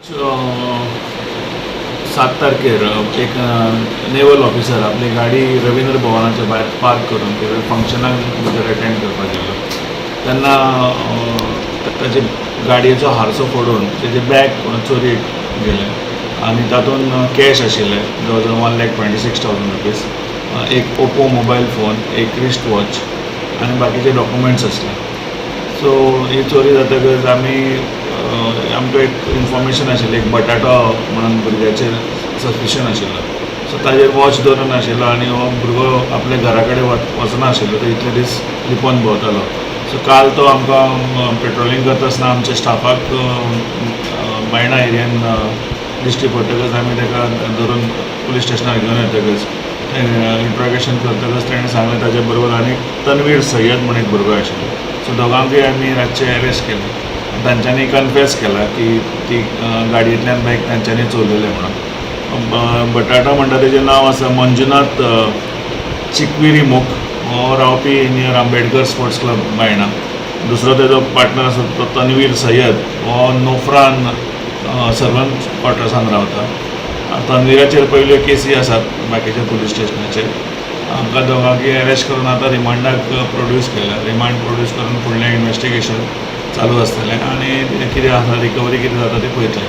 7 तारखेर एक naval officer आपली गाडी रवींद्र भवनाच्या भायर पार्क करून ते फंक्शनाक भितर अटेंड करपाक गेल्लो तेन्ना ताचे गाडयेचो हारसो फोडून तेजें बॅग चोरयेक गेलें आनी तातूंत कॅश आशिल्लें जवळ जवळ ₹1,26,000, एक ओप्पो मोबायल फोन, एक रिस्ट वॉच आनी बाकीचे डॉक्युमेंट्स आसले. सो ही चोरी जातकच आमी आमकां एक इन्फॉर्मेशन आशिल्लें, एक बटाटो म्हणून भुरग्याचेर सस्पिशन आशिल्लो. सो ताजेर वॉच दवरून आशिल्लो आनी हो भुरगो आपल्या घरा कडेन वचना आशिल्लो. तो इतले दीस लिपोन भोंवतालो. सो काल तो आमकां पेट्रोलिंग करता आसतना आमच्या स्टाफाक बायणा एरियान दिश्टी पडटकच आमी ताका धरून पुलीस स्टेशनार घेवन येतकच इंट्रोगेशन करतकच ताणें सांगलें, ताजे बरोबर आनी तनवीर सय्यद म्हूण एक भुरगो आशिल्लो. सो दोगांकूय आमी रातचे अरेस्ट केले. तांच्यांनी कन्फेस केला की ती गाडयेंतल्यान बॅग तांच्यांनी चोरलेलें म्हणून. बटाटा म्हणटा तेजें नांव आसा मंजुनाथ चिकविरी मुख. हो रावपी near Ambedkar sports club, Baina. दुसरो तेजो पार्टनर आसा तो तनवीर सय्यद. हो नोफ्रान सर्वंट क्वॉर्टर्सान रावता. तनवीराचेर पयल्यो केसी आसात बाकीच्या पुलीस स्टेशनाचेर. आमकां दोगांकूय अरेस्ट करून आतां रिमांडाक प्रोड्यूस केला. रिमांड प्रोड्यूस करून फुडलें इन्वेस्टिगेशन चालू आसतलें आनी कितें आसा, रिकवरी कितें जाता तें पळयतले.